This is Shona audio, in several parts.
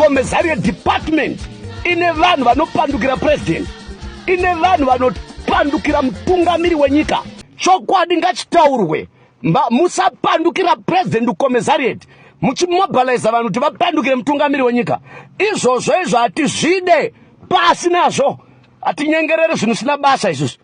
Commissariat department ine vanhu vanopandukira president, ine vanhu vanopandukira mutungamiri wenyika. Chokwadi ngachitaurwe. Musapandukira president commissariat muchimobiliza vanhu kuti vapandukire mutungamiri wenyika. Izvozvo izvo hatizvide, pasi nazvo. Hatinyengerere zvinhu zvisina basa isusu.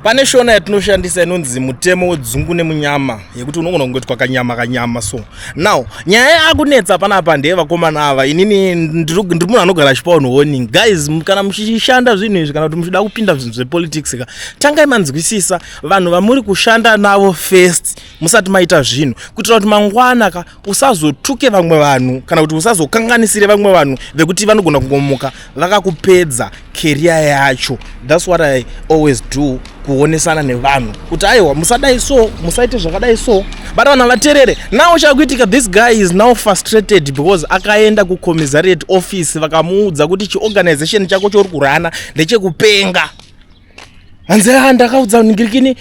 Pane shona yatinoshandisa inonzi mutemo wedzungu nemunyama, yekuti unogona kungoitwa kanyama kanyama. So now nyaya yakunetsa panapa ndeyevakomana ava. Inini ndiri munhu anogara achipa vanhu warning. Guys, kana muchishanda zvinhu izvi, kana kuti muchida kupinda zvinhu zvepolitics ka, tangai manzwisisa vanhu vamuri kushanda navo first musati maita zvinhu, kuitira kuti mangwana ka usazotuke vamwe vanhu kana kuti usazokanganisire vamwe vanhu vekuti vanogona kungomuka vakakupedza career yacho. That's what I always do, kuonesana nevanhu kuti aiwa, musadai so, musaite zvakadai so, but vanhu vaterere. Now chakuitika, this guy is now frustrated because akaenda kucommissariat office, vakamuudza kuti chiorganization chako chouri kurana ndechekupenga. Hanzi, "Ah, ndakaudza ngirikini,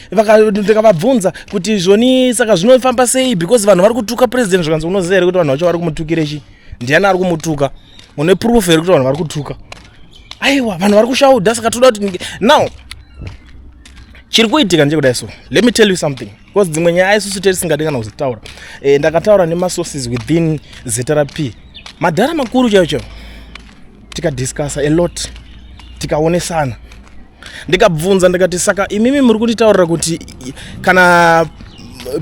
ndikavabvunza kuti zvoni saka zvinofamba sei, because vanhu vari kutuka president." Zvikanzi, "Unoziva here kuti vanhu vacho vari kumutukire chi? Ndiani ari kumutuka? Une proof here kuti vanhu vari kutuka?" "Aiwa, vanhu vari kushaudha, saka toda kuti." Now chiri kuitika ndechekudai. So let me tell you something, because dzimwe nyaya isusu tetisingadi kana kuzitaura. Ndakataura nemasources within ZRP, madhara makuru chaivo chaivo, tikadiscussa a lot, tikaonesana. Ndikabvunza ndikati, "Saka imimi muri kutitaurira kuti kana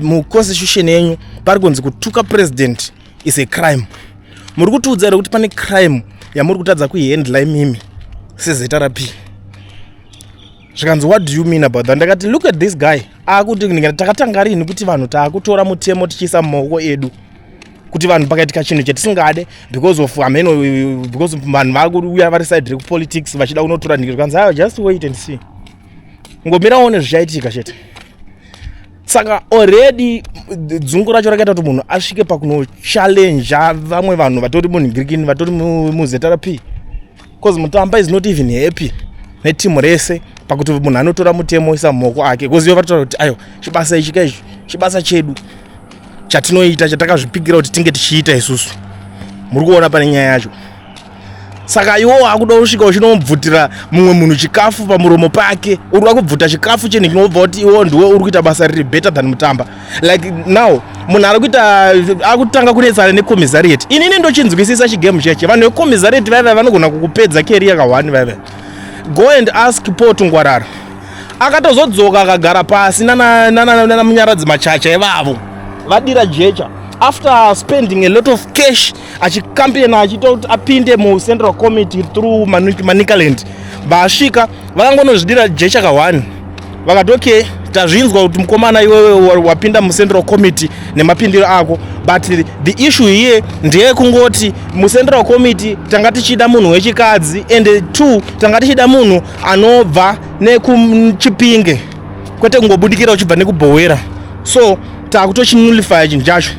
muconstitution yenyu pari kunzi kutuka president is a crime, muri kutiudza here kuti pane crime yamuri kutadza kuihandla imimi seZRP?" Zvikanzi, "What do you mean about that?" Ndakati, "Look at this guy akuti, ndikati, takatanga rini kuti vanhu taakutora mutemo tichiisa mumaoko edu, kuti vanhu pakaitika chinhu chatisingade because of hameno, because vanhu vakuuya vari side rekupolitics vachida kunotora nhiki?" Zvikanzi, "Ayo, just wait and see, ngomira uone zvichaitika chete." Saka already dzungu racho rakaita kuti munhu asvike pakunochallenja vamwe vanhu vatori munhingirikini, vatori muZRP, because Mutamba is not even happy netimu rese pakuti munhu anotora mutemo oisa mumaoko ake, because ivo vatotaura kuti, "Aiwa, chibasa ichi kaichi chibasa chedu chatinoita, chatakazvipikira kuti tinge tichiita isusu." Muri kuona pane nyaya yacho. Saka iwo akuda kusvika uchinomubvutira mumwe munhu chikafu pamuromo pake. Uri kuda kubvuta chikafu chinhu chinobva kuti iwo ndiwe uri kuita basa riri better than Mutamba. Like now munhu ari kuita akutanga kunetsana necommissariat. Inini ndochinzwisisa chigame cheche. Vanhu vecommissariat vaiva vanogona kukupedza career ka1 vaiva. Go and ask Paul Tungwarara. Akatozodzoka akagara pasi nana Munyaradzi Machacha ivavo, vadira jecha after spending a lot of cash achicampaigna, achiita kuti apinde mucentral committee through Manicaland. Vasvika vakangonozvidira jecha ka1, vakati, "Okay, tazvinzwa kuti mukomana iwewe wapinda mucentral committee nemapindiro ako, but the issue here ndeyekungoti mucentral committee tanga tichida munhu wechikadzi, and two, tanga tichida munhu anobva nekuChipinge, kwete kungobudikira uchibva nekuBhowera. So takutochinullifya chinhu chacho."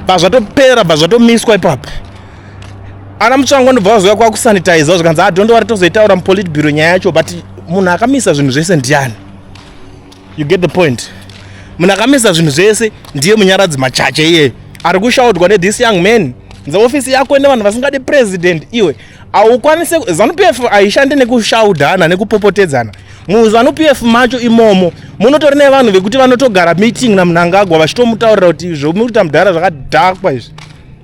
Pazvatopera, bva zvatomiswa ipapo. Ana Mutsvangwa ndobva vazouya kwakusanitiza, zvikanzi, "Ah, don't worry, tozoitaura mupolitburo nyaya yacho." But munhu akamisa zvinhu zvese ndiani? You get the point? Munhu akamisa zvinhu zvese ndiye Munyaradzi Machacha iyeye ari kushaudwa nethis young man. Nzeofisi yako ine vanhu vasingadi president. Iwe haukwanise. ZANU PF haishandi nekushaudhana nekupopotedzana. MuZANU PF macho imomo munotori nevanhu vekuti vanotogara meeting naMunangagwa vachitomutaurira kuti zvomukuita mudhara zvakadhakwa izvi.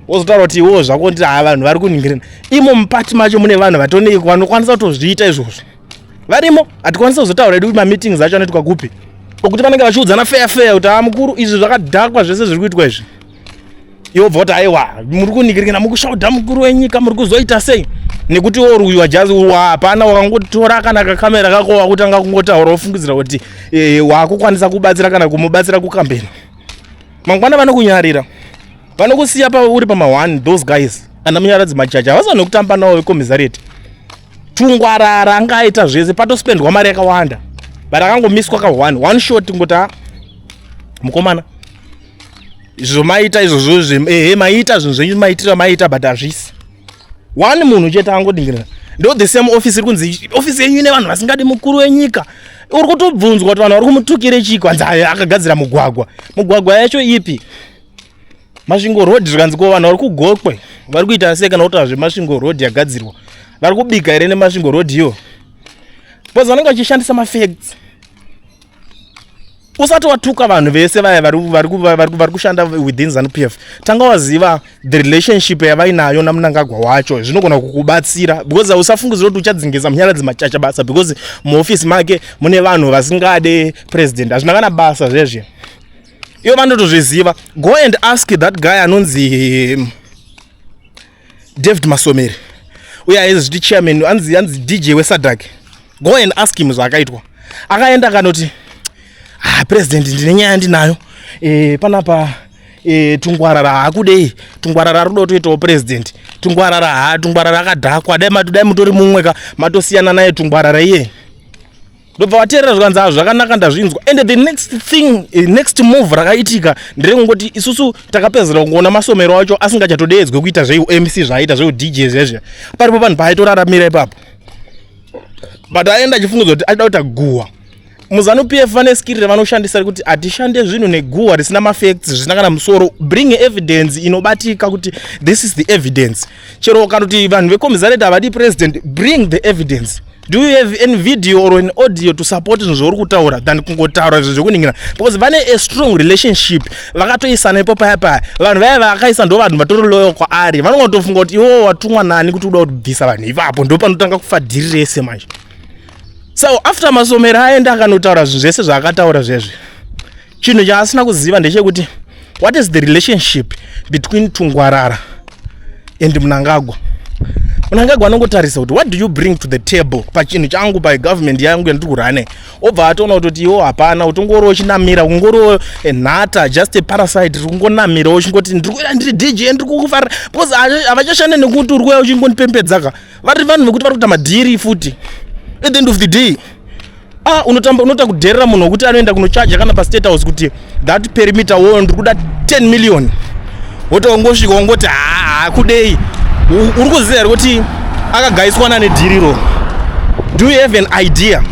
Wozotaura kuti iwewo zvako nditi ha, vanhu vari kuningirina. Imo mupati macho mune vanhu vatonei vanokwanisa kutozviita izvozvo, varimo. Hatikwanisi kuzotaura edu kuti mameetings acho anoitwa kupi, okuti vanenge vachiudzana fair fair kuti, "Ha, mukuru, izvi zvakadhakwa zvese zviri kuitwa izvi." Iwo bva kuti, "Aiwa, muri kuningirikina, mukushaudha mukuru wenyika, muri kuzoita sei?" Nekuti woruyiwa jazi, hapana. Wakangotora kana kakamera kako, wakutanga kungotaura, wofungidzira kuti wakukwanisa kubatsira kana kumubatsira kukambeni. Mangwana vanokunyarira, vanokusiya uri pama1. Those guys, ana Munyaradzi Machacha, havasi vanhu vekutamba navo vecommissariat. Tungwarara angaita zvese, patospendwa mari yakawanda, but akangomiswa ka1 one shot ngoti, "Ah, mukomana, zvomaita izvozvo, ehe, maita zvinhu zvenyu, maitira maita, but hazvisi." One munhu chete angodingirira. Ndo the same office iri kunzi ofisi yenyu ine vanhu vasingadi mukuru wenyika. Uri kutobvunzwa kuti vanhu vari kumutukire chiko. Hanzi, "Ayo, akagadzira mugwagwa." Mugwagwa yacho ipi? Masvingo Road zvikanzi ko vanhu vari kuGokwe vari kuita sei kana kutaura zveMasvingo Road yagadzirwa, vari kubika here neMasvingo Road iyo? Because vanenge vachishandisa mafacts. Usati watuka vanhu vese vaya vari kushanda within ZANU PF, tanga waziva the relationship yavainayo naMunangagwa wacho. Zvinogona kukubatsira, because usafungidzira kuti uchadzingisa Munyaradzi Machacha basa because muofisi make mune vanhu vasingade president. Hazvina kana basa zvezve, ivo vanotozviziva. Go and ask that guy anonzi David Masomeri, uye aizviti chairman, anzi DJ weSADC. Go and ask him zvaakaitwa. Akaenda akanoti, "Ah, president, ndine nyaya ndinayo panapa Tungwarara haakudei. Tungwarara ari kuda kutoitawo president. Tungwarara, ha, Tungwarara akadhakwa. Dai mutori mumwe ka, matosiyana naye Tungwarara iye." Ndobva vateerera, zvikanzi, "Ah, zvakanaka, ndazvinzwa." And the next thing, next move rakaitika nderekungoti isusu takapedzera kungoona Masomero acho asingachatodeedzwe kuita zveumc, zvaaita zveudj zvezve. Paripo vanhu paaitoraramira ipapo, but aenda achifungudza kuti achida kuita guhwa. MuZANU PF vane skill ravanoshandisa rekuti hatishande zvinhu neguhwa risina mafacts, zvisina kana musoro. Bring evidence inobatika kuti this is the evidence. Chero ukanoti vanhu vecommissariat havadi president, bring the evidence. Do you have any video or an audio to support zvinhu zvauri kutaura, than kungotaura zvinhu zvekuningira? Because vane a strong relationship, vakatoisana ipo paya paya. Vanhu vaya vakaisa ndo vanhu vatori loyal kwaari. Vanongotofunga kuti iwowo watumwa nani kuti uda kubvisa vanhu ipapo. Ndo panotanga kufa dhiri rese manje. So after Masomero aenda akanotaura zvinhu zvese zvaakataura zvezve, chinhu chaasina kuziva ndechekuti what is the relationship between Tungwarara and Munangagwa. Munangagwa anongotarisa kuti what do you bring to the table pachinhu changu, pagovernment yangu yandiri kurane. Obva atoona kutoti iwo hapana, utongoriwo chinamira, kungoriwo nhata, just a parasite riri kungonamira, uchingoti ndiri kuya, ndiri DJ, ndiri kukufarira, because havachashande nekuti uri kuya uchingondipembedzaka. Vari vanhu vekuti vari kuita madhiri futi. At the end of the day, ah, unotamba, unota kudherera munhu wekuti anoenda kunochaja kana paState House kuti that perimeter wo ndiri kuda 10 million, woti wangosvika wongoti haa, kudei. Uri kuziva here kuti akagaiswa nane dhiriro? Do you have an idea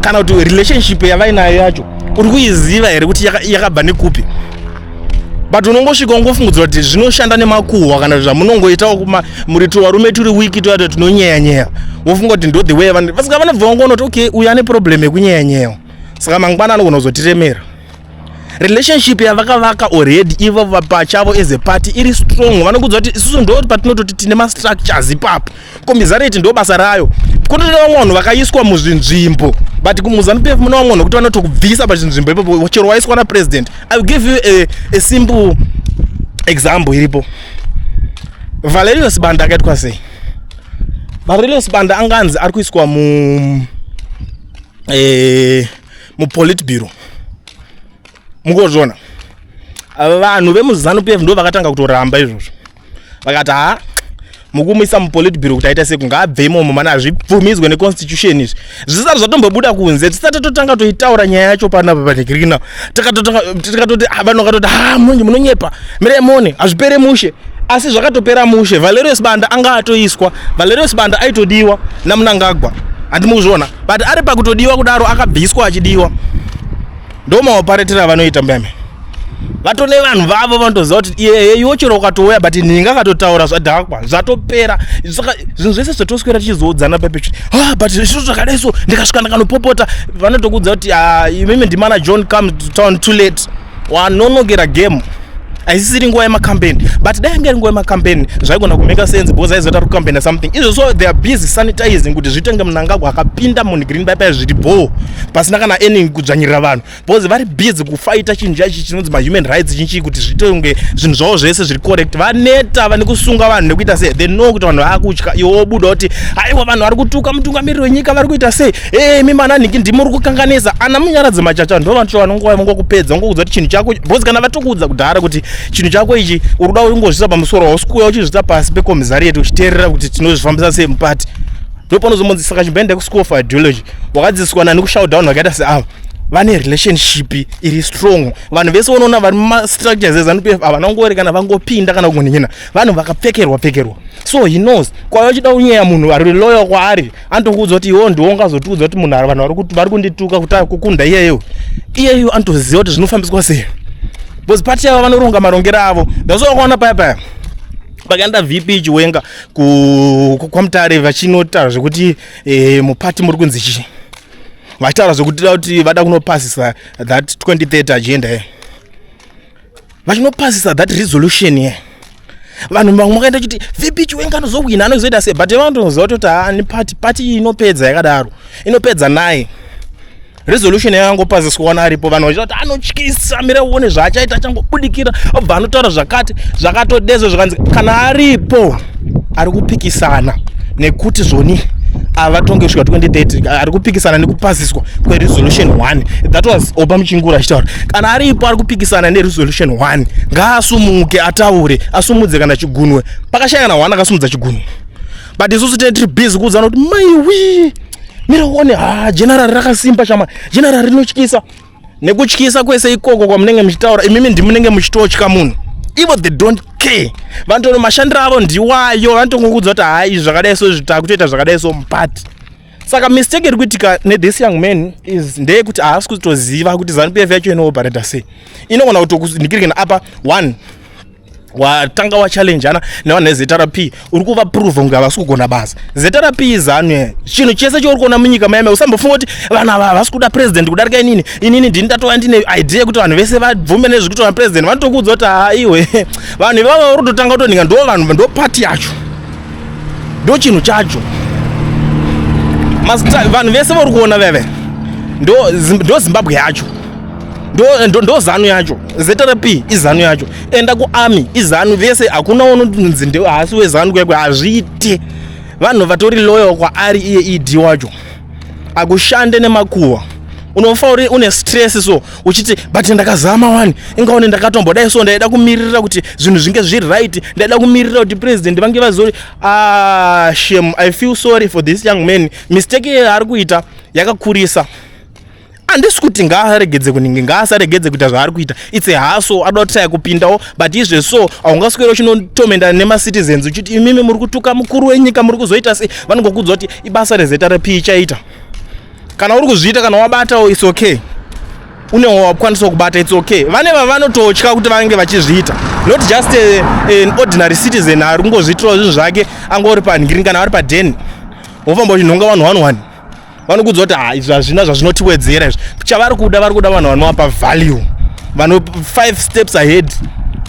kana kuti relationship yavainayo yacho uri kuiziva here kuti yakabva nekupi? But unongosvika ungofungudzira kuti zvinoshanda nemakuhwa kana zvamunongoitawo muri tuvarume turi wiki toyata tinonyeya-nyeya, wofunga kuti ndo the way vanhu vasika vanobva vangoona kuti okay, uyu ane problem yekunyeya-nyeya, saka mangwana anogona kuzotiremera. Relationship yavakavaka already ivo pachavo as a party iri strong. Vanokudza kuti isusu ndo patinototi tine mastructures ipapo. Commissariat ndo basa rayo. Kunotoda vamwe vanhu vakaiswa muzvinzvimbo, but kuMuZANU PF mune vamwe vanhu vekuti vanotokubvisa pachinzvimbo ipapo chero waiswa napresident. I will give you a simple example iripo. Valerius Banda akaitwa sei? Valerius Banda anganzi ari kuiswa mupolitburo. Mukuzviona, vanhu vemuZANU PF ndo vakatanga kutoramba izvozvo. Vakati, "Ha, mukumuisa mupolitburo kuti aita sei? Kungaabve imomo mana, hazvibvumidzwe neconstitution." Izvi zvisati zvatombobuda kunze, tisati totanga toitaura nyaya yacho panapa panekirina, tikatoti, ah, vanhu vakatoti, "Ha, munje munonyepa, mirei muone, hazvipere mushe." Asi zvakatopera mushe. Valerius Banda anga atoiswa. Valerius Banda aitodiwa naMunangagwa, handimukuzviona? But ari pakutodiwa kudaro akabviswa achidiwa. Ndo maoparetero avanoita mbeme. Vatone vanhu vavo vanotoziva kuti iye iwo chero ukatouya, but nhinga akatotaura, zvadhakwa, zvatopera. Saka zvinhu zvese zvatoswera tichizoudzana pepe, "Ah, but izvo zvakadai so," ndikasvika ndikanopopota, vanotokudza kuti, "Ah, imimi ndimana John come to town too late, wanonokera game, haisisiri nguva yemacampaign." But dai anga iri nguva yemacampaign zvaigona kumake sense, because aizoti ari kucampaigna something izvo. So they are busy sanitizing kuti zvitenge Munangagwa akapinda munhu green pipe zviri bho, pasina kana any kudzvanyirira vanhu, because vari busy kufighta chinhu chachi chinonzi mahuman rights chinchi, kuti zvitonge zvinhu zvavo zvese zviri correct. Vaneta vane kusunga vanhu nekuita sei. They know kuti vanhu vaakutya. Iwe wobuda kuti aiwa, vanhu vari kutuka mutungamiriri wenyika, vari kuita sei, e mi mana nhingi, ndimi uri kukanganisa. Ana Munyaradzi Machacha ndo vanhu vanongova vangokupedza, vangokudza kuti chinhu chako, because kana vatokuudza kudhara kuti chinhu chako ichi uri kuda kungozvisa pamusoro, hausi kuuya uchizvisa pasi pecommissariat uchiteerera kuti tinozvifambisa sei mupati. Ndo panozomonzi saka chimboenda kuschool for ideology, wakadzidziswa nani kushout down? Vakaita seava vane relationship iri strong. Vanhu vese unoona vari mumastructures eZANU PF havana kungori kana vangopinda kana kungoningina, vanhu vakapfekerwa pfekerwa. So he knows kwaiva uchida kunyeya munhu ari loyal kwaari, anotokuudza kuti iwewo ndiwo ungazotiudza kuti munhu vanhu vari kundituka kuti kukunda iyeyo. Iyeyo anotoziva kuti zvinofambiswa sei. Because party yavo vanoronga marongero avo. Ndazovakuona paya paya pakaenda VP Chiwenga kwaMutare vachinotaura zvekuti mupati muri kunzi chii, vachitaura zvekuti kuti vada kunopasisa that 2030 agenda ye, vachinopasisa that resolution ye. Vanhu vamwe vakaenda chiti VP Chiwenga anozowina, anozoita sei, but vanotoziva kutoti haani party. Party inopedza yakadaro, inopedza naye. Resolution yakangopasiswa wana aripo, vanhu vachita kuti anotyisa, mira uone zvaachaita, achangobudikira obva anotaura zvakati zvakatodezo. Zvakanzi kana aripo ari kupikisana nekuti zvoni avatonge kusvika 2030, ari kupikisana nekupasiswa kweresolution 1, that was Oppah Muchinguri achitaura, kana aripo ari kupikisana neresolution 1 ngaasumuke ataure, asumudze kana chigunwe. Pakashaya kana 1 akasumudza chigunwe, but isusu tine tiri busy kuudzana kuti maiwi, mira uone, ha, general rakasimba chama, general rinotyisa. Nekutyisa kwese ikoko kwamunenge muchitaura imimi, ndimunenge muchitotya munhu. Ivo they don't care, vanotono mashandiro avo ndiwayo, vanotongokuudza kuti hai, izvi zvakadai so, izvi takutoita zvakadai so mupati. Saka mistake iri kuitika nethis young man is ndeyekuti haasi kutoziva kuti ZANU PF yacho inooperata sei. Inogona kutokunikirikana apa one watanga wachallengeana nevanhu veZRP, uri kuvaprova kunge havasi kugona basa. ZRP iZANU. Chinhu chese chauri kuona munyika mayame, usambofunga kuti vanhu ava havasi kuda president kudarika inini. Inini ndini ndatova ndine idea yekuti vanhu vese vabvume nezvekuti president. Vanotokuudza kuti ha, iwe, vanhu ivava uri kutotanga kutoninga, ndo vanhu, ndo pati yacho, ndo chinhu chacho. Vanhu vese vari kuona veve ndo Zimbabwe yacho, ndo ZANU yacho. ZRP iZANU yacho, enda kuarmy iZANU vese, hakuna unonzi haasi weZANU kwekwe, hazviite. Vanhu vatori loyal kwaari iye ED wacho, akushande nemakuhwa. Unofa uri une stress, so uchiti but ndakazama wani, ingaone ndakatombodai, so ndaida kumirira kuti zvinhu zvinge zviri right, ndaida kumirira kuti president vange vazori. Ah, shame, I feel sorry for this young man. Mistake yaari kuita yakakurisa. Handisi kuti ngaaregedze kuninge, ngaasaregedze kuita zvaari kuita. It's a hustle, ada kutraya kupindawo, but izveso haungaswera uchinotomenda nemacitizens uchiti imimi muri kutuka mukuru wenyika, muri kuzoita sei. Vanongokudza kuti ibasa reZRP ichaita. Kana uri kuzviita, kana wabatawo, it's okay, une wakwanisa kubata, it's okay. Vane vavanototya kuti vange vachizviita, not just an ordinary citizen ari kungozviitirawo zvinhu zvake, angori panhingiri kana vari padheni, wofamba uchinhonga vanhu one one. Vanokudza kuti ha, izvi hazvina zvazvinotiwedzera izvi. Chavari kuda, vari kuda vanhu vanovapa value, vano five steps ahead.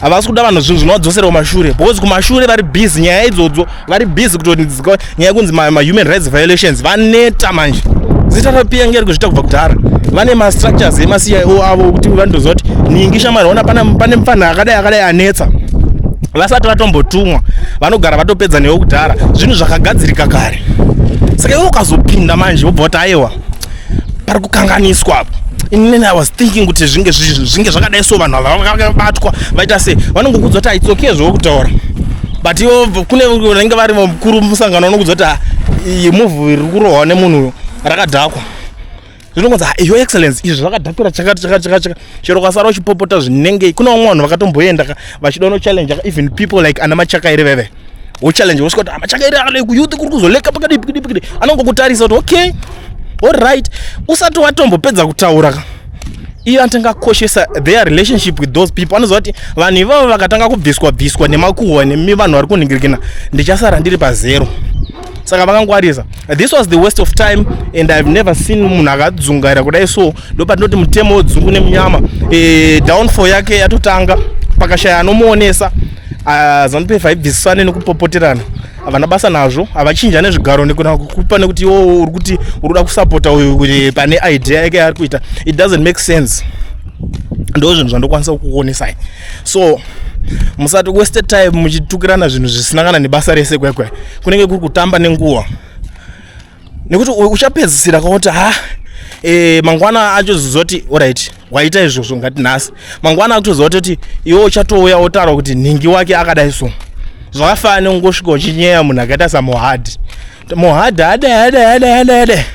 Havasi kuda vanhu zvinhu zvinovadzosera kumashure, because kumashure vari busy nyaya idzodzo, vari busy kutonzwa nyaya yekunzi mahuman rights violations. Vaneta manje. ZRP yange iri kuzviita kubva kudhara, vane mastructures emaCIO avo kuti vanotoziva kuti ningi shamwari, ona pane mufanha akadai akadai anetsa. Vasati vatombotumwa vanogara vatopedza newe kudhara, zvinhu zvakagadzirika kare. Saka iwe ukazopinda manje wobva kuti aiwa, pari kukanganiswa apo, inini I was thinking kuti zvinge zvakadai, so vanhu ava vakabatwa vaita sei, vanongokudza kuti it's okay zvokutaura, but ivo kune vanenge vari mukuru musangano vanokudza kuti ah, iyi move iri kurohwa nemunhu uyu rakadhakwa. Zvinongonzi, "Ah, Your Excellence, izvi zvakadhakwira chakati chakati chakati chakati." Chero ukasara uchipopota zvinenge kune vamwe vanhu vakatomboenda vachida unochallenge, even people like ana Machakaire veve, wochallenge wosvika kuti, "Ah, Machakaire akadai, kuyouth kuri kuzoleka pakadii pakadii pakadii." Anongokutarisa kuti okay, alright. Usati watombopedza kutaura ka, iye anotanga kukoshesa their relationship with those people. Anoziva kuti vanhu ivavo vakatanga kubviswa bviswa nemakuhwa nemi vanhu vari kunhingirikina, ndichasara ndiri pazero. Saka vakangwarisa. This was the waste of time and I've never seen munhu akadzungaira kudai. So ndopatinoti mutemo wedzungu nemunyama. Downfall yake yatotanga, pakashaya anomuonesa. ZANU PF haibvisisane nekupopoterana, havana basa nazvo, havachinja nezvigaro nekuna kupa nekuti iwo uri kuti uri kuda kusapota uyu kuti pane idea yake yaari kuita. It doesn't make sense. Ndo zvinhu zvandokwanisa kukuonesai. So musati waste time muchitukirana zvinhu zvisina kana nebasa rese. Kwekwe kunenge kuri kutamba nenguva, nekuti uchapedzisira kakuti ha, mangwana achozozoti alright, waita izvozvo, ngati nhasi, mangwana akutoziva kutoti iwe uchatouya wotaura kuti nhingi wake akadai. So zvakafanana nekungosvika uchinyeya munhu akaita saMohadi. Mohadi adai adai adai adai adai,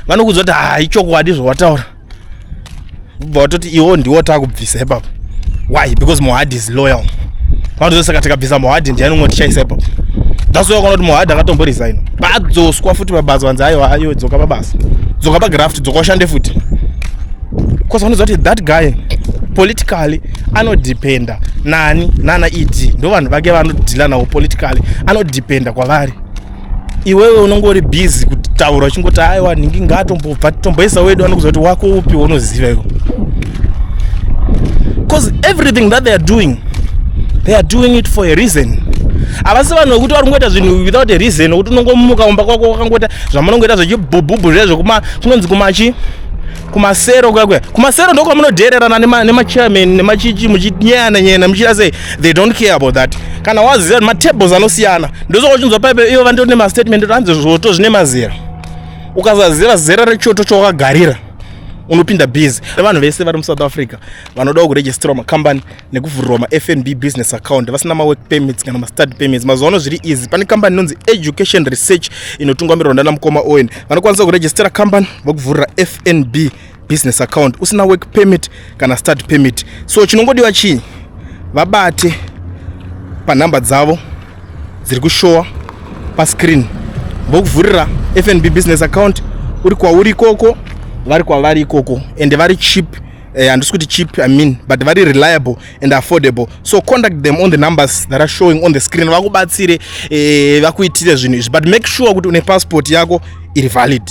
vanokudza kuti ha, ichokwadi zvawataura, ubva watoti iwo ndiwo taakubvisa ipapo. Why? Because Mohadi is loyal. Vanototi saka tikabvisa Mohadi, ndiani umwe tichaisa ipapo? That's why wakaona kuti Mohadi akatomboresign, padzoswa futi pabasa, vanzi aiwa, aiwa, dzoka pabasa, dzoka pagraft, dzoka ushande futi, because vanoziva kuti that guy Politically anodependa nani? Nana ED, ndo vanhu vake vanodhila navo politically, anodependa kwavari. Iwewe unonge uri busy kutaura uchingoti, "Aiwa, nhingi ngaatombobva, tomboisa wedu." Anokuziva kuti wako upi waunoziva iwe? Because everything that they are doing, they are doing it for a reason. Havasi vanhu vekuti vari kungoita zvinhu without a reason, nokuti unongomuka mumba kwako wakangoita zvamunongoita zvechibhubhubhu zvezvo kunonzi kumachi kumasero kwakwe. Kumasero ndokwamunodhererana nemachairman nemachichi, muchinyeyana nyeyana, muchiita sei. They don't care about that. Kana waziva matables anosiyana, ndosaka uchinzwa paipe ivo vandori nemastatement anzi zvoto zvine mazera. Ukasaziva zera rechoto chawakagarira, unopinda busy. Vanhu vese vari muSouth Africa vanodawo kurejistirawo makambani nekuvhurirwa maFNB business account vasina mawork permits kana mastudy permits, mazuva ano zviri easy. Pane kambani inonzi Education Research inotungamirwa ndana mukoma Owen. Vanokwanisa kurejistira kambani, vokuvhurira FNB business account usina work permit kana study permit. So chinongodiwa chii? Vabate panhamba dzavo dziri kushowa pascreen, vokuvhurira FNB business account uri kwauri ikoko, vari kwavari ikoko, and vari cheap. Handisi kuti cheap, I mean, but very reliable and affordable. So contact them on the numbers that are showing on the screen, vakubatsire, vakuitire zvinhu izvi, but make sure kuti une passport yako iri valid.